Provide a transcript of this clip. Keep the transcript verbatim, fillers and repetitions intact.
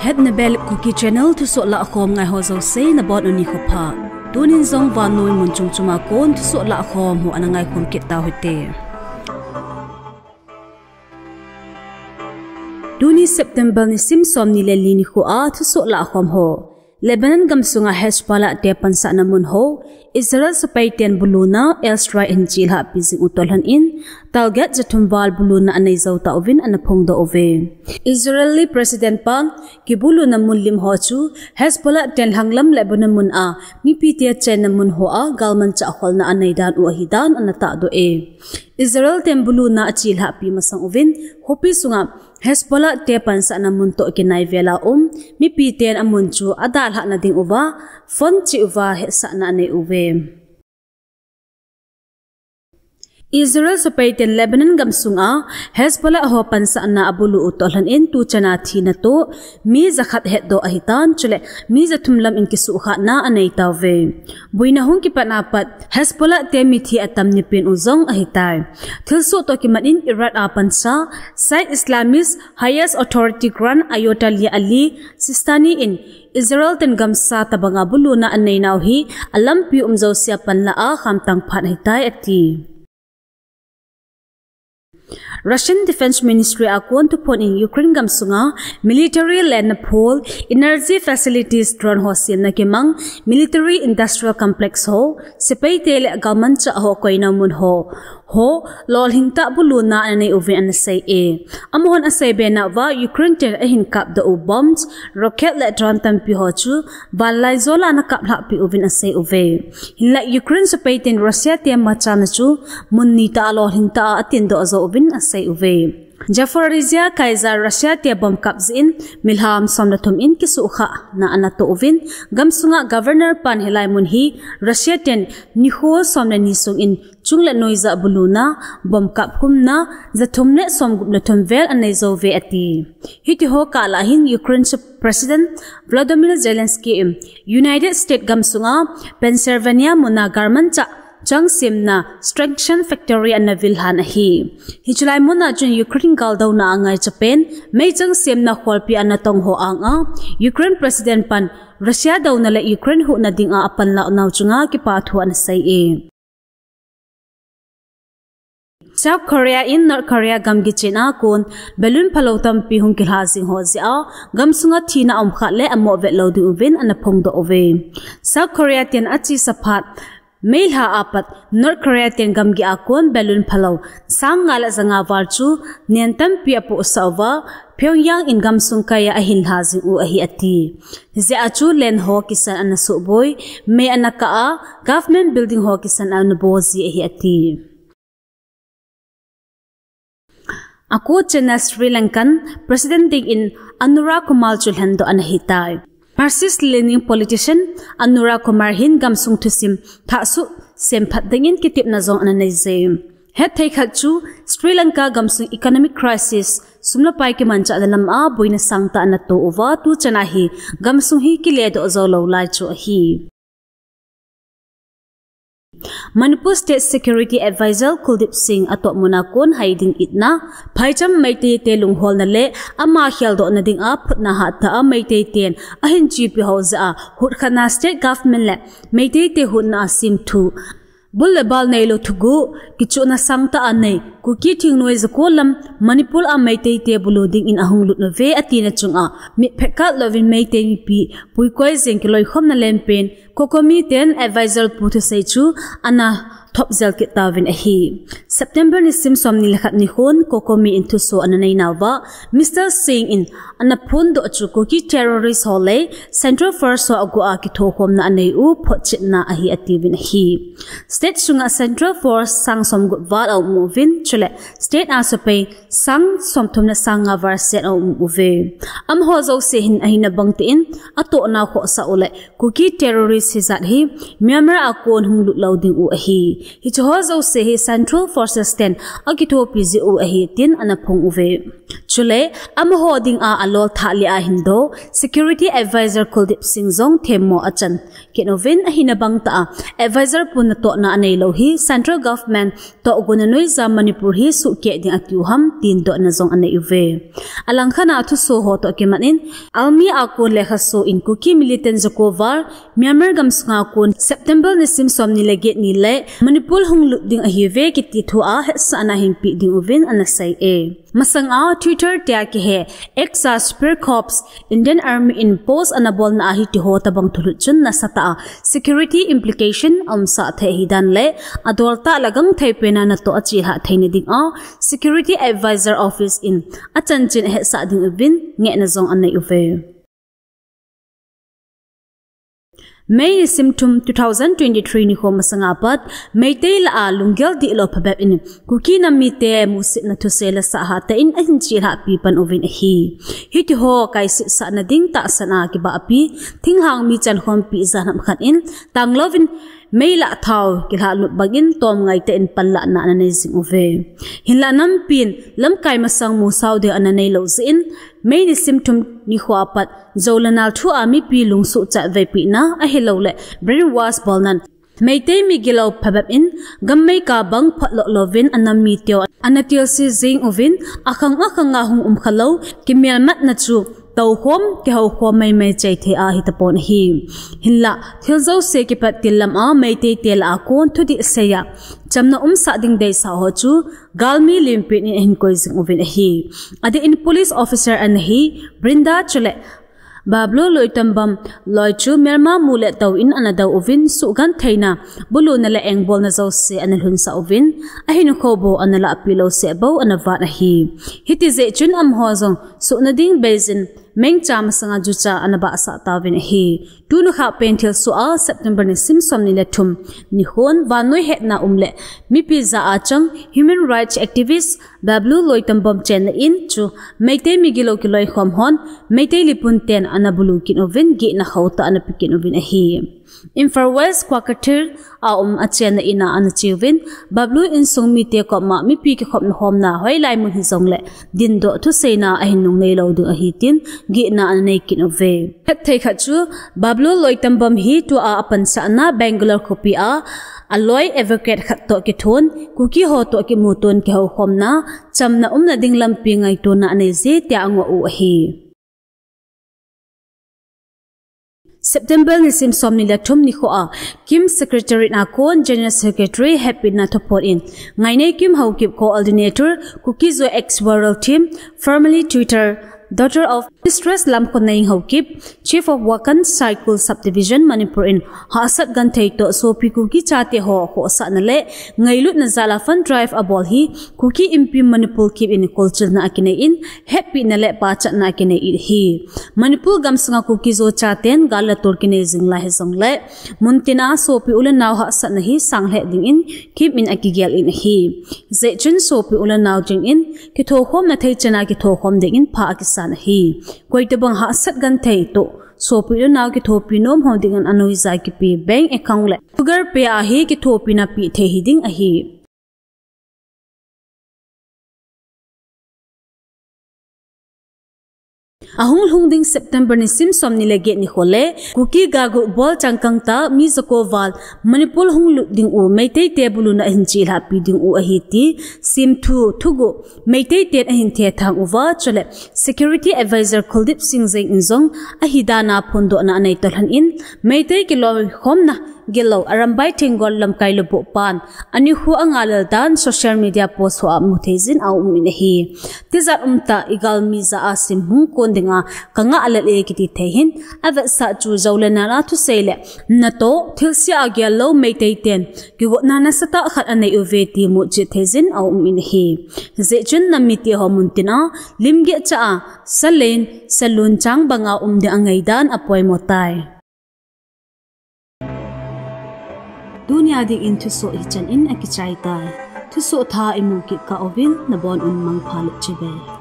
Hetna bel Kuki Channel thusoh lahkhom ngaiho jouse nabonun nikho pha. Tunin jong vannoi mun chom choma kon thusoh lahkhom ho ana ngaikhom kit tauhite. Tuni September nisim somni le li nikhoa thusoh lahkhom ho. Lebanon gamsunga Hezbollah te pansahna mun ho Israel sepaiten buluna airstrike ahin chelhahpi jing u toh lhonin, target jathum val buluna anei jou tauvin ana phongdoh uve. Israeli President pan kibuluna mun lim ho chu Hezbollah ten lhanglam Lebanon muna mipite chenna mun hoa galmanchah kholna anei dan u ahidan ana tahdoh e. Israel ten buluna achelhahpi masang uvin, khopi sunga Hezbollah te pansahna mun toh kinai vela um mipiten amun chu adalhah nading uva phone cheh uva hetsahna anei uve. Israel sepaiten Lebanon gamsunga Hezbollah ho pansahna abulu u toh lhonin tuchana thina toh mi jakhat hetdoh ahitan, chule mi jathum lam in kisuhkhahna anei tauve. Boina hung kipatna pat Hezbollah te mithi atam nipen u jong ahitai. Thilsoh toh kimatin Iraq a pansa Saif Islamist Highest Authority Grand Ayatollah Ali Sistani in Israel ten gamsa tobanga buluna aneinau hi alampi um jousea panlah a khamtang phat ahitai ati. Russian Defense Ministry a kon thuphon in Ukraine gamsunga military lenna phol, energy facilities, drone ho semna kimang, military industrial complex ho, sepaite le galmanchah ho koina mun ho, ho lolhing tah buluna ananei uvin ana sei e. Amahon aseibe nauva Ukraine ten ahin kapdoh u bombs, rocket le drone tampi ho chu vanlaijol a ana kaplhahpi uvin asei uve. Hinlah Ukraine sepaiten Russia te machana chu mun ni tah a lolhing tah a atindoh jou uvin asei uve. Zaporizhia kaija Russia te bomb kap jeh in milham somle thum in kisuhkhahna ana toh uvin, gamsunga governor pan hilai mun hi Russia ten nikho somle ni sungin chungle noija buluna, bomb kap khumna, jathum le somgup le thum vel anei jouve ati. Hitiho kah lah hin Ukraine President Volodymyr Zelensky in United States gamsunga Pennsylvania muna galmanchah chang semna Stanchion factory ana vil lhan ahi. Hiche lai muna chun Ukraine galdouna a ngaichapen meichang semna kholpi ana tong ho anga Ukraine President pan Russia douna le Ukraine huhna dinga apanlah nau chunga kipathu ana sei e. South Korea in North Korea gamgi chenna a kon balloon phalou tampi hung kilha jing ho jeh a gamsunga thina aum khah le amoh vet lou ding uvin ana phongdoh uve. South Korea ten achesa phat meilha a pat North Korea ten gamgi a kon balloon phalou sang nga le ja nga val chu nen tampi apohsah uva, Pyongyang in gamsung kaija ahin lha jing u ahi ati. Hijeh a chu len ho kisan ana suhboi, mei ana kah a, government building ho kisan ana bo ji ahi ati. Akot chenna Sri Lankan President dingin Anura Kumar chu lhendoh ana hitai. Marxist-Lenin politician Anura Kumar hin gamsung thusim thahsuh semphat dingin kitepna jong ana neije. Hetthei khat chu Sri Lanka gamsung economic crisis, sum le pai kimanchahna lam a boina sangtah ana to uva, tuchana hi gamsung hi kiledoh jou lou lai chu ahi. Manipur State Security Advisor Kuldeep Singh atohmuna kon hai ding itna, phaicham Meitei te lungholna le ama kheldohna dinga phutna hattah a Meitei ten ahin chepi ho jeh a hutkhatna state government le Meitei te hutna a semthu, bul le bal neilou thuguh, kichuhna sangtah a nei Kuki thingnoi jako lam Manipur a Meitei te bulu dingin ahung lut uve atina chunga mitphet kah louvin Meitei mipi puikoi jeng kiloikhomna lenpen COCOMI ten advisor pu thusei chu ana thopjel kit tauvin ahi. September nisim somni le khat nikhon COCOMI in thuso ana neinauva Mister Singh in ana phondoh chu Kuki terrorist ho le Central Force ho aguh a kithokhomna anei u photchetna ahi atiuvin ahi. State sunga Central Force sang somgup val aum uvin, chule state a sepai sang somthum le sang nga val set aum uve. Amaho jouse hin ahina bang tin atohna khohsah u le Kuki terrorist hijat hi Myanmar a kon hung lut lou ding u ahi. Hiche ho jouse hi Central Forces ten akithopi jeh u ahi tin ana phong uve. Chule, amaho dinga alolthah le ahin do, Security Advisor Kuldeep Singh jong themmo achan kit uvin, ahina bang tah a Advisor pu natohna anei lou hi Central Government toh guna noija Manipur hi suhkeh ding ati u ham tin dohna jong anei uve. Alangkhat a thuso ho toh kimat in, Army a kon lekhaso in Kuki militant jakovar Myanmar gamsunga kon September nisim somni le get ni le Manipur hung lut ding ahiuve kiti thu a hetsahna ahin pe ding uvin ana sei e. Masanga Twitter te a kihe X a Spear Corps Indian Army in post ana bolna a hitiho tabang thulhut chun nasatah a security implication aumsah thei ahidan le adoltah le gangthei pena natoh achelhah theina dinga Security Advisor Office in achanchin ahetsah ding uvin ngehna jong anei uve. May nisim thum two thousand twenty-three nikho masanga pat, Meitei lah a lunggel dihlou phabep in Kuki nam mite musetna thusei lasah hatah in ahin chelhahpi pan uvin ahi. Hitiho kaisetsahna ding tahsan a kibahpi, thinglhang mi chankhompi janham khat in tanglouvin meilah thao kilhahlut bangin tomngai tah in panlahna ana nei jing uve. Hinlah nampin lamkai masang musao ding ana neilou jeh in, May nisim thum nikho apat, Jou le nal thu a mipi lungsuh chatvei pehna ahilouleh brainwash bolnan Meitei migilou phabep in gammei kabang photloh louvin anam miteu ana tilse jing uvin, akhang akhang a hung umkhalou kimelmatna chu toukhom kihoukhom maimai cheithei ahitapon ahi. Hinlah thil jouse kipat til lam a Meitei te lah a kon thudih seiya chamna umsah ding deisah ho chu galmi limpin in ahin koi jing uvin ahi. Adeh in police officer ana hi Brinda chule Bablu Loitambam loi chu melma mu le tou in ana dou uvin suhgentheina, buluna le engbolna jouse ana lhunsah uvin, ahinkho bou ana lahpeh lou seh bou ana vat ahi. Hiti jeh chun amaho jong suhna ding beijin mengcha masanga jucha ana bahsah tauvin ahi. Tuni khah pen thilsoh a September nisim somni le thum nikhon vannoi hetna um le mipi jah a chang human rights activist Bablu Loitambam chenna in chu Meitei migilou kiloikhom hon Meitei lipun ten ana bulu kit uvin gihna khauhtah ana pe kit uvin ahi. Imphal West Quakathir a um achenna in a ana cheuvin, Bablu insung mite koma mipi kikhopna khomna hoilai mun hijongle dindoh thuseina ahin nungnei lou ding ahi tin gihna ana nei kit uve. Hetthei khat chu Bablu Loitambam hi tua apansahna Bangalore khopi a aloi advocate khat toh kithon, Kuki ho toh kimuton kihoukhomna chamna umna ding lampi ngaitona anei je tia angoh u ahi. September nisim somni le thum nikho a KIM Secretariat a kon General Secretary hepina thuphon in Ngainei Kim Haokip, Coordinator Kuki-Zo X Viral Team, formerly Twitter, daughter of Mistress Lamkhonneing Haokip, Chief of Wakkan Saikul Subdivision, Manipur in hahsat genthei toh sopi Kuki chate ho khohsahna le ngailutna jal a fund drive abol hi Kuki Inpi Manipur Kim in kolchilna akinei in, hepina le pachatna akinei in ahi. Manipur gamsunga Kuki-Zo chaten gal le tol kinei jing lai hijongle muntina sopi u le nao hahsatna hi sang lheh dingin Kim in akigel in ahi. Hijeh chun sopi u le nao dingin kithokhomna thei chana kithokhom dingin pha akisan ahi. Koitobang hahsat genthei toh sopi u le nao kithopi nom ho dingin anoija kipe bank account le Google Pay a hi kithopina pe thei hiding ahi. Ahung lhung ding September nisim somni le get nikho le Kuki galgut bol changkang tah mi jako val Manipur hung lut ding u Meitei te buluna ahin chelhahpi ding u ahi ti semthu thuguh Meitei ten ahin thethang uva, chule Security Advisor Kuldeep Singh Jain in jong ahi dan a phondohna anei toh lhon in, Meitei kiloikhomna gilou Arambai Tenggol lamkai lubuh pan anikho angalel dan social media post ho a muthei jin aum in ahi. Tijat umtah igalmi jah a sim hung kon dinga kangah lel e kiti thei hin, avetsah chu Jou le nal a thusei le natoh thilse a gel lou Meitei ten kigotna nasatah khat anei uve ti muchet thei jin aum in ahi. Hijeh chun nam mite ho muntina limgeh cha a salen salun chang banga um ding angaidan apoimo tai. Tunia dingin thusoh hichan in akichai tai. Thusoh thah imu kit kah uvin nabon un mangpha le chibai.